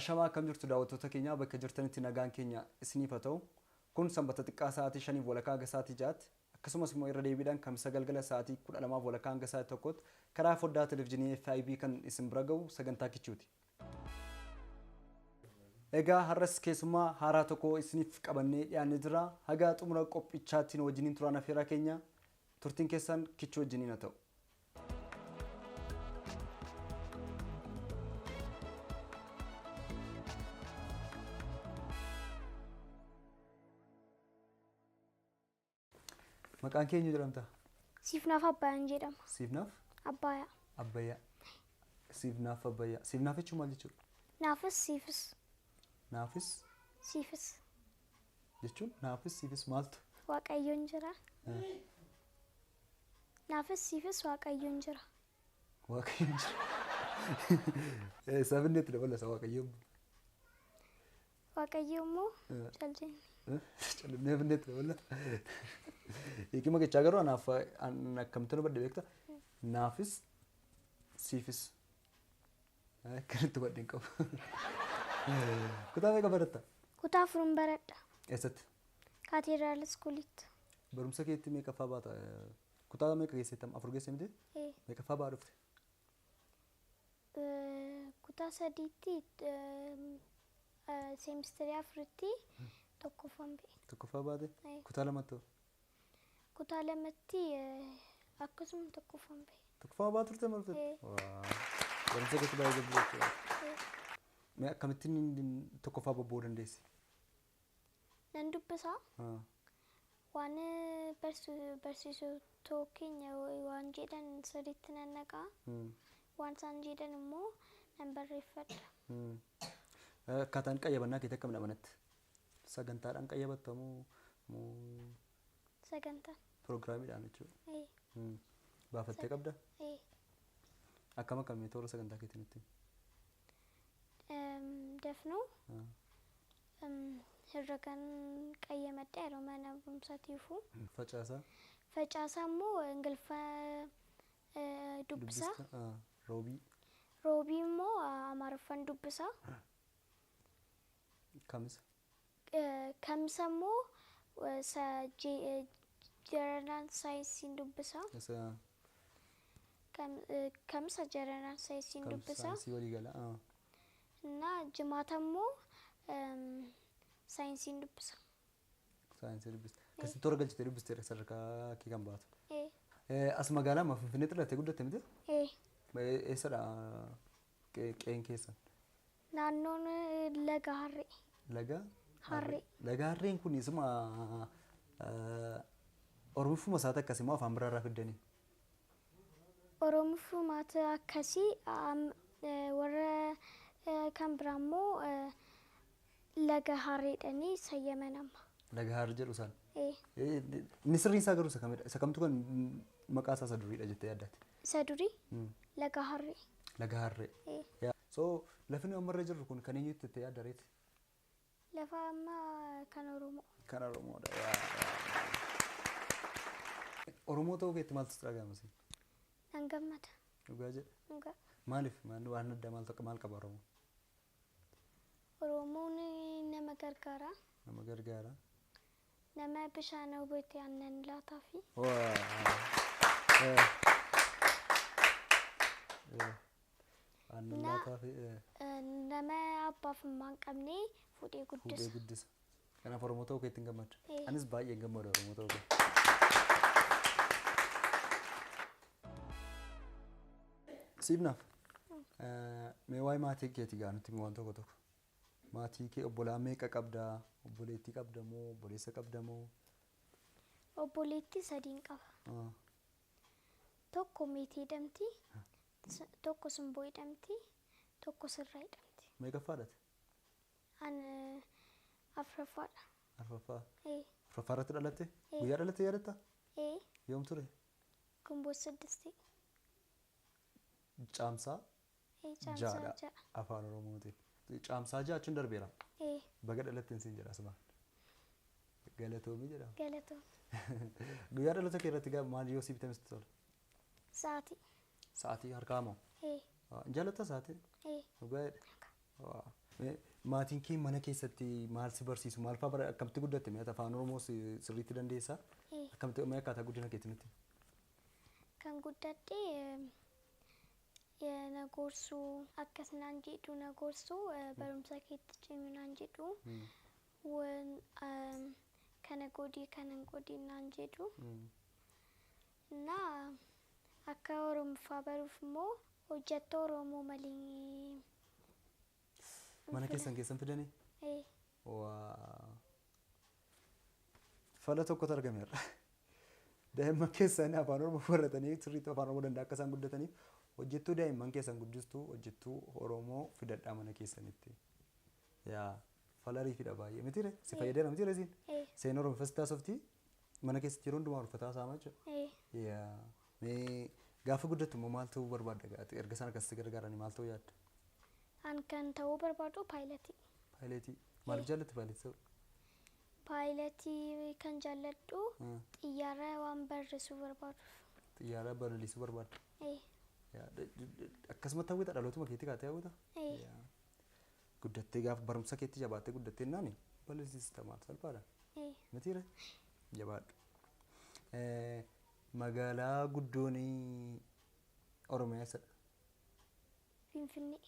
Ashamaa akkam jirtu daawwattoota keenya bakka jirtanitti nagaan keenya isiniif haa ta'u. Kun sanbata xiqqaa sa'aatii 5:30 hanga sa'aatii 6tti akkasumas immoo irra deebiidhaan kamisa galgala sa'aatii 12:30 hanga sa'aatii 1tti karaa foddaa televezyiinii FIB kan isin bira ga'u sagantaa kichuuti. Egaa har'as keessummaa haaraa tokko isiniif qabannee dhiyaannee jira. Haga xumura qophichaatti nu wajjiniin turaan afeeraa keenya turtiin keessan kichuu wajjiniin haa ta'u. Maqaan kee eenyu jedhamta? Siifnaaf Abbaayaan jedhama. Siifnaaf? Abbaayaa. Abbayyaa. Siifnaaf Abbayyaa. Siifnaaf jechuun maal jechuudha? Naafis siifis. Naafis? Siifis. Jechuun naafis siifis maaltu? Waaqayyoon jira. Naafis siifis Waaqayyoon jira. Waaqayyoon jira. Sabni itti dabalasa Waaqayyoon. Waaqayyo immoo cal jenne. Califnee finneetti dabala. Hiikima jechaa garuu anaaf an akkamitti nu badde beekta? Naafis siifis. Akkanitti badde hin qabu. Kutaa meeqa baratta? Kutaa afurin baradha. Eessatti? Kaateediraal iskuulitti. Barumsa keetti meeqaffaa baata? Kutaa meeqa geesseetta? 4 geesse miti? Meeqaffaa ba'aa dhufte? Kutaa sadiitti seemistirii afuritti tokkoffaan ba'e. Tokkoffaa baate? Kutaa lamatti hoo? Kutaa lamatti akkasuma tokkoffaan ba'e. Tokkoffaa ba'aa turte maal turte? Barumsa keetti baay'ee jabduu jechuudha. Mee akkamittiin tokkoffaa bobba'uu dandeesse? Nan dubbisa. Waan barsiisotoo keenya waan jedhan sirriitti nan dhaga'a. Waan isaan jedhan immoo nan barreeffadha. Akkaataan qayyabannaa keetii akkamidha manatti? Sagantaadhaan qayyabatta moo Sagantaan. Piroogiraamiidhaan jechuudha. Baafattee qabda? Akkam akkamii toora sagantaa keetii nutti? Dafnoo herregan qayyamadha yeroo mana barumsaatti dhufu. Facaasaa? Facaasaa immoo ingiliffa dubbisa. Roobii? Roobii immoo amaariffaan dubbisa. Kamisa? Kamisa immoo jeneraal saayinsiin dubbisa. Kamisa jeneraal saayinsiin dubbisa. Saayinsii waliigalaa. እና jimaata immoo saayinsiin dubbisa. Saayinsii dubbisa. Akkasitti toora galchitee dubbisteera sadarkaa kee kan baatu. As magaalaa amma Finfinneetti dhalattee guddatte miti? Eessadha qe'een keessan? Naannoon laga Harree. Laga? Harree. Laga Harreen kun isuma Oromifuma isaati akkasii moo afaan biraarraa fiddanii? Oromifumaatu akkasii warra kan biraa immoo laga Harreedhanii sayyaman amma. Laga Harree jedhu isaan? Inni sirriin isaa garuu isa kamidha? Isa kamtu kan maqaa isaa isa duriidha jettee yaaddaati? Isa durii? Laga Harree. Laga Harree. So lafni nuyi ammarra jirru kun kan eenyutti jettee yaadda reeti? Lafa ammaa kan Oromoo. Kan Oromoodha. Oromoo ta'uu keetti maaltu sitti dhaga'ama siin? Nan gammada. Dhugaa jedhe? Dhugaa. Maaliif? Waan addaa maal tokko maal qaba Oromoon? Oromoon nama gargaara. Nama gargaara. Nama bishaan hubate aannan laataafi. Aannan laataafi. Nama abbaaf ilmaan qabne fuudhee guddisa. Fuudhee guddisa. Kanaaf Oromoo ta'uu keetti hin gammaddu. Anis baay'ee hin gammadu Oromoo ta'uu keetti. Siifnaaf. Mee waa'ee maatii keetii gaa nutti himi waan tokko tokko. Maatii kee obbolaa meeqa qabda? Obboleettii qabda moo obboleessa qabda moo? Obboleettii sadiin qaba. Tokko Meetii jedhamti, tokko Simboo jedhamti, tokko Sirraa jedhamti. Meeqaffaadha ati? An afuraffaadha. Afuraffaa? Afuraffaa irratti dhalatte? Guyyaa dhalatte yaadatta? Yoom ture? Gimboot 6. Caamsaa Caamsaa ja'adha. 6. Afaan Oromootiin. Caamsaa 6 jechuun darbeera. Baga dhalatteen siin jedha asumaan. Galatoomii jedhama. Galatoomii. Guyyaa dhaloota kee irratti maal yoo si bitame sitti tola? Sa'aatii. Sa'aatii harkaa moo? Hin jaalattaa sa'aatii? Dhugaa jedhe. Maatiin kee mana keessatti maal si barsiisu? Maal fa'aa akkamitti guddatte? Mee afaan Oromoo sirriitti dandeessaa? Akkamitti mee akkaataa guddina keetti nutti? Kan guddadhe na gorsuu akkas naan jedhu na gorsuu barumsa keetti cimi naan jedhu kana godhi kana hin godhi naan jedhu. Na akka Oromoffaa baruuf immoo hojjettoota Oromoo malee. Mana keessan keessan fidanii? Waa. Fala tokkotu argameera. Daa'imman keessan afaan Oromoo baratanii sirriitti afaan Oromoo danda'a akka isaan guddataniif hojjettuu daa'imman keessan guddistuu hojjettuu Oromoo fidadhaa mana keessanitti. Yaa fala riifidha baay'ee mitiire si fayyadeera mitiire siin? Seen Oromoo taasoftii mana keessatti yeroo hundumaa ulfataa saamaa jechuudha. Yaa mee gaafa guddattu immoo maal ta'uu barbaadda erga isaan akkasitti gargaaranii maal ta'uu yaadda? An kan ta'uu barbaadu paayilatii. Paayilatii maaliif jaallatte paayilatii ta'uu? Paayilatii kan jaalladhu xiyyaara waan barrisuu barbaaduuf. Xiyyaara balaliisuu barbaadda? Akkasumatti hawwita dhalootuma keetti kaatee hawwita? Guddattee gaafa barumsa keetti jabaattee guddattee naani balaliisista maal salphaadha? Mitiire? Jabaadhu. Magaalaa guddoon Oromiyaa eessadha? Finfinnee.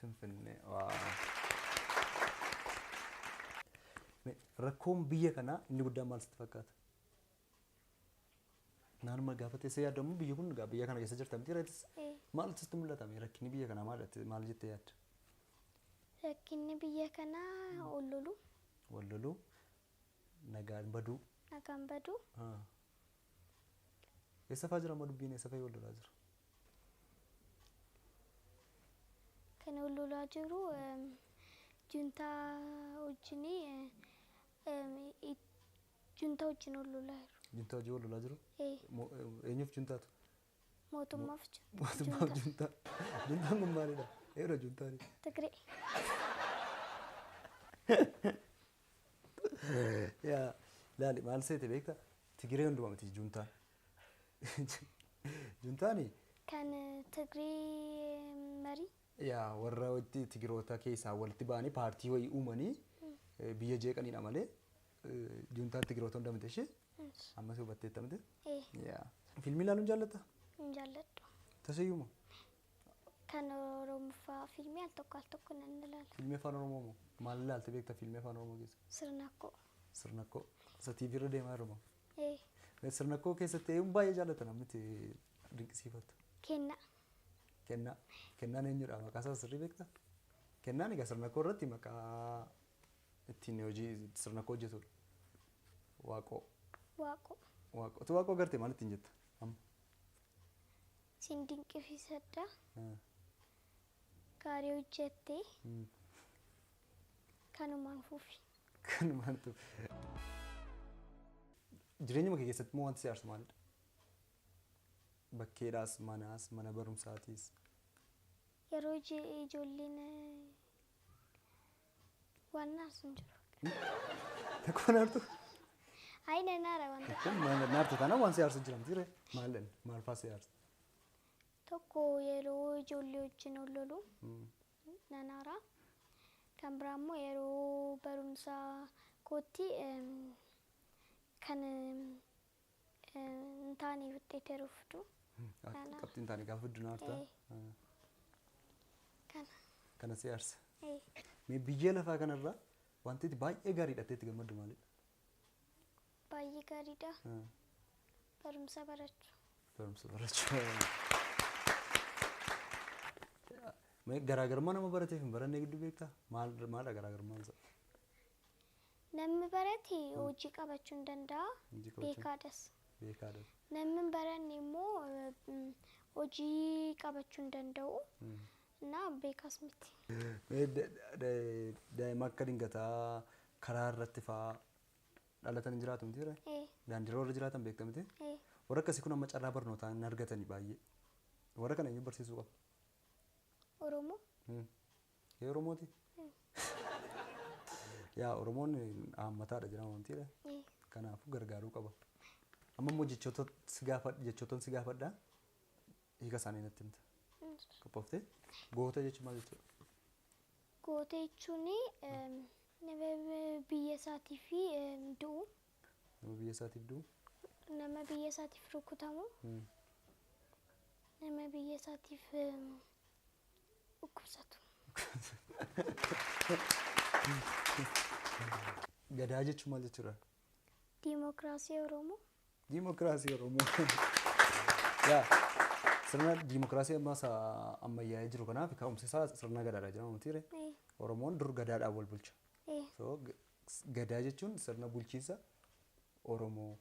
Finfinnee. Waa. Rakkoon biyya kanaa inni guddaan maal sitti fakkaata? Naannuma gaafa teessee yaadamu biyyi kun biyya kana keessa jirta miti reetis. Maal sitti mul'ata rakkinni biyya kanaa maal jettee yaadda? Rakkinni biyya kanaa wal loluu. Wal loluu, nagaan baduu. Nagaan baduu. Eessa fa'aa jira amma dubbiin eessa fa'aa wal lolaa jira? Kan wal lolaa jiru juntaa wajjin juntaa wajjin wal lolaa jiru. Juntaa wajjin wal lolaa jiru? Eenyuuf juntaatu? Mootummaaf juntaa. Mootummaaf juntaa. Juntaan kun maalidha? Eenyudha juntaan? Tigree. Yaa laali maal seete beektaa? Tigree hundumaa miti juntaan. Juntaani? Kan Tigree marii. Yaa warra Tigiroota keessaa walitti ba'anii paartii wayii uumanii biyya jeeqanidha malee juntaan Tigiroota hunda miti ishee? Ammas hubatteetta miti? Yaa. Fiilmii ilaaluun jaallatta? Hin jaalladhu. Tasiyyuma? Kan Oromoffaa fiilmii al tokko al tokko nan ilaala. Fiilmii afaan Oromoo moo? Maal ilaalte beekta fiilmii afaan Oromoo keessa? Sirnakkoo. Sirnakkoo. Isa TV irra deemaa jiru moo? Sirnakkoo keessatti eenyuun baay'ee jaallata namni itti dinqisiifattu? Kennaa. Kennaa. Kennaan eenyudha? Maqaa isaa sirrii beektaa? Kennaan egaa sirnakkoo irratti maqaa ittiin hojii sirnakkoo hojjetudha. Waaqoo. Waaqoo. Waaqoo. Utuu waaqoo agartee maal ittiin jetta? Amma. Siin dinqisiisadha. Gaarii hojjettee. Kanumaan fufi. Kanumaan fufi. Jireenya kee keessatti immoo wanti si aarsu maalidha? Bakkeedhaas, manaas, mana barumsaatiis. Yeroo ijoolleen waan naarsu hin jiru. Tokko naartu? Ayi na naara waan tokko. Naartu taanaan waan si aarsu jira miti maal maal fa'aa si aarsu? Tokko yeroo ijoollee wajjin ol lolu na naara. Kan biraa immoo yeroo barumsa kootti kan hin taane fixxeet yeroo fiddu. Qabxii hin taane gaafa fiddu naarta? Kana. Kana si aarsa. Mee biyya lafaa kanarraa wanti baay'ee gaariidha ta'etti gammaddu maalidha? Baay'ee gaariidha. Barumsa barachuu. Barumsa barachuu. Mee garaagarummaa nama barateef hin barannee gidduu beektaa? Maalidha garaagarummaan isaa? Namni barate hojii qabachuu hin danda'a. Beekaadhas. Beekaadhas. Namni hin baranne immoo hojii qabachuu hin danda'u. Na beekaas miti. Daa'ima akka dingataa karaa irratti fa'aa dhalatan hin jiraatu miti ree? Daandiirra warra jiraatan beekta miti? Warra akkasii kun amma carraa barnootaa hin argatani baay'ee. Warra kana eenyu barsiisuu qaba? Oromoo. Ee Oromooti? Yaa Oromoon haammataadha jedhama miti ree? Kanaafuu gargaaruu qaba. Amma immoo jechoota si gaafadha hiika isaanii natti himta. Qophooftee? Goota jechuun maal jechuudha? Goota jechuun nama biyya isaatiif du'u. Nama biyya isaatiif du'u. Nama biyya isaatiif rukutamu. Nama biyya isaatiif dhukkubsatu. Gadaa jechuun maal jechuudha? Diimokiraasii Oromoo. Diimokiraasii Oromoo. Yaa sirna diimokiraasii ammaa isa ammayyaa'ee jiru kanaaf ka'umsi isaa sirna gadaadha jedhama mitiire. Oromoon dur gadaadhaan wal bulcha. So gadaa jechuun sirna bulchiinsa Oromoo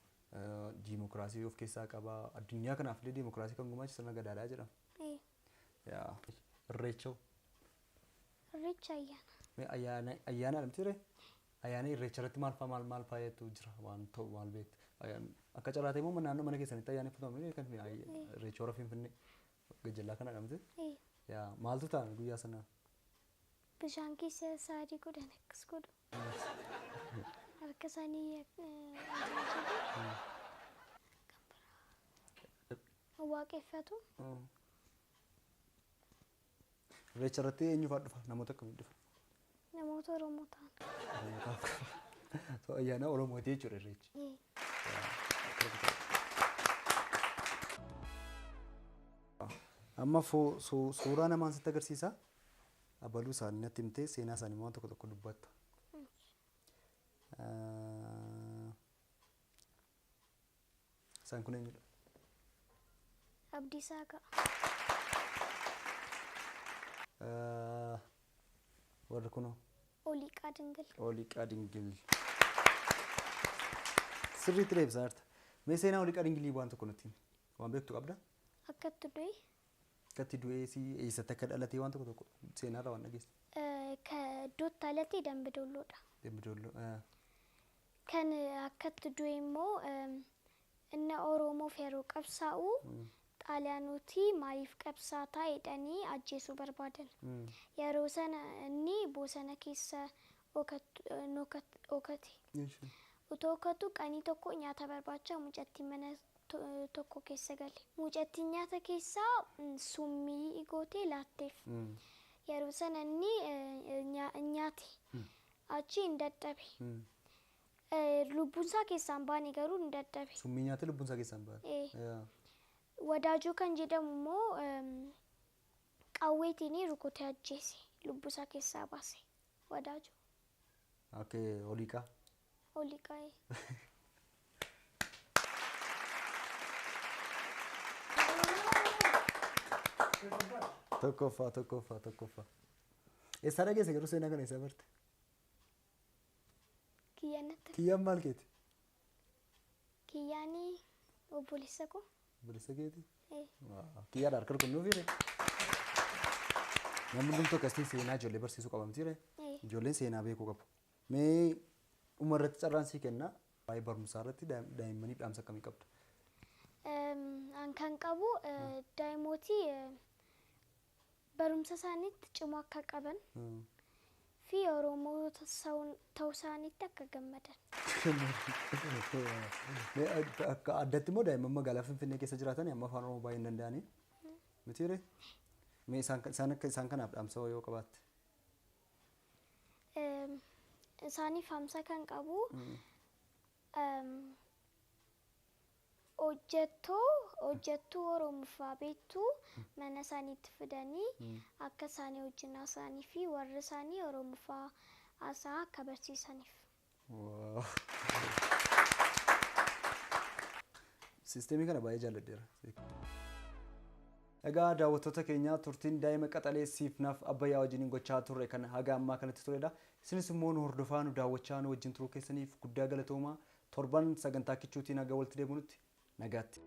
diimokiraasii of keessaa qaba. Addunyaa kanaaf illee diimokiraasii kan gumaache sirna gadaadhaa jedhama. Yaa Irreecha. Irreecha ayyaana. Mee ayyaana ayyaana mitiire? Ayyaana irreecha irratti maal fa'aa maal maal fa'aatu jira waan ta'u maal beektu? Akka carraa ta'e immoo naannoo mana keessanitti ayyaaneffatamu kan irreecha hora Finfinnee gajjallaa kanadha miti? Yaa maaltu ta'a guyyaa sana? Bishaan keessa saarii godhan akkas godhu. Harka isaanii waaqeffatu. Irreecha irratti eenyu fa'aa dhufa? Namoota akkamii dhufa? Namoota Oromoo ta'an. Ayyaana Oromooti jechuudha irreechi. Amma suuraa namaan sitti agarsiisa. Abaluu isaanii natti himtee seenaa isaanii waan tokko tokko dubbatta. Isaan kun eenyudha? Abdiisaa Ga'a. Warri kunoo? Oliiqaa Dingil. Oliiqaa Dingil. Sirriitti deebisaa jirta. Mee seenaa Oliiqaa Dingilii waan tokko nutti himi. Waan beektu qabdaa? Akka itti du'e. Akka itti du'ee si eessatti akka dhalatee waan tokko tokko seenaarraa waan dhageesse. Ka iddootti dhalate Dambi Dolloodha. Dambi Dolloo. Kan akka itti du'e immoo inni Oromoof yeroo qabsaa'u Xaaliyaanotii maaliif qabsaataa jedhanii ajjeesuu barbaadan. Yeroo sana inni bosona keessa dhokate. Utoo dhokatu qanii tokko nyaata barbaacha mucattii mana tokko keessa gale. Mucattiin nyaata keessaa summii gootee laatteef. Yeroo sana inni nyaate. Achi hin dadhabe. Lubbuun isaa keessaa hin baane garuu hin dadhabe. Summii nyaatee lubbuun isaa keessaa hin baane. Wadaajoo kan jedhamu immoo qawweetiin rukutee ajjeese lubbuu isaa keessaa baase. Wadaajoo. Okay, Oliiqaa. Oliiqaa. Tokkoffaa tokkoffaa tokkoffaa. Eessaa dhageesse garuu seenaa kana eessaa barte? Kiyyaan natti. Kiyyaan maal keeti? Kiyyaan obboleessa koo. Obboleessa keeti? Kiyyaadha harka rukunnuu fiire. Namni hundumtuu akkasiin seenaa ijoollee barsiisuu qaba mitiire? Ijoolleen seenaa beekuu qabu. Mee dhuma irratti carraan sii kenna. Waa'ee barumsaa irratti daa'immaniif dhaamsa akkamii qabda? An kan qabu daa'imootii barumsa isaaniitti cimoo akka qaban fi Oromoo ta'uu isaaniitti akka gammadan. Akka addatti immoo daa'imman magaalaa Finfinnee keessa jiraatan amma afaan Oromoo baay'ee hin danda'anii. Mitiire? Mee isaan kanaaf dhaamsa yoo qabaatte? Isaaniif dhaamsa kan qabu hojjettuu Oromoffaa beektuu mana isaaniitti fidanii akka isaanii wajjin haasa'anii fi warri isaanii Oromoffaa haasa'aa akka barsiisaniif. Siisteemii kana baay'ee jaalladheera. Egaa daawwattoota keenya turtiin daa'ima qaxalee siif naaf Abbayyaa wajjin gochaa turre kan haga ammaa kanatti turedha. Isinis immoo nu hordofaa nu daawwachaa nu wajjin turuu keessaniif guddaa galatoomaa. Torban sagantaa kichuutiin haga walitti deebinutti nagaatti.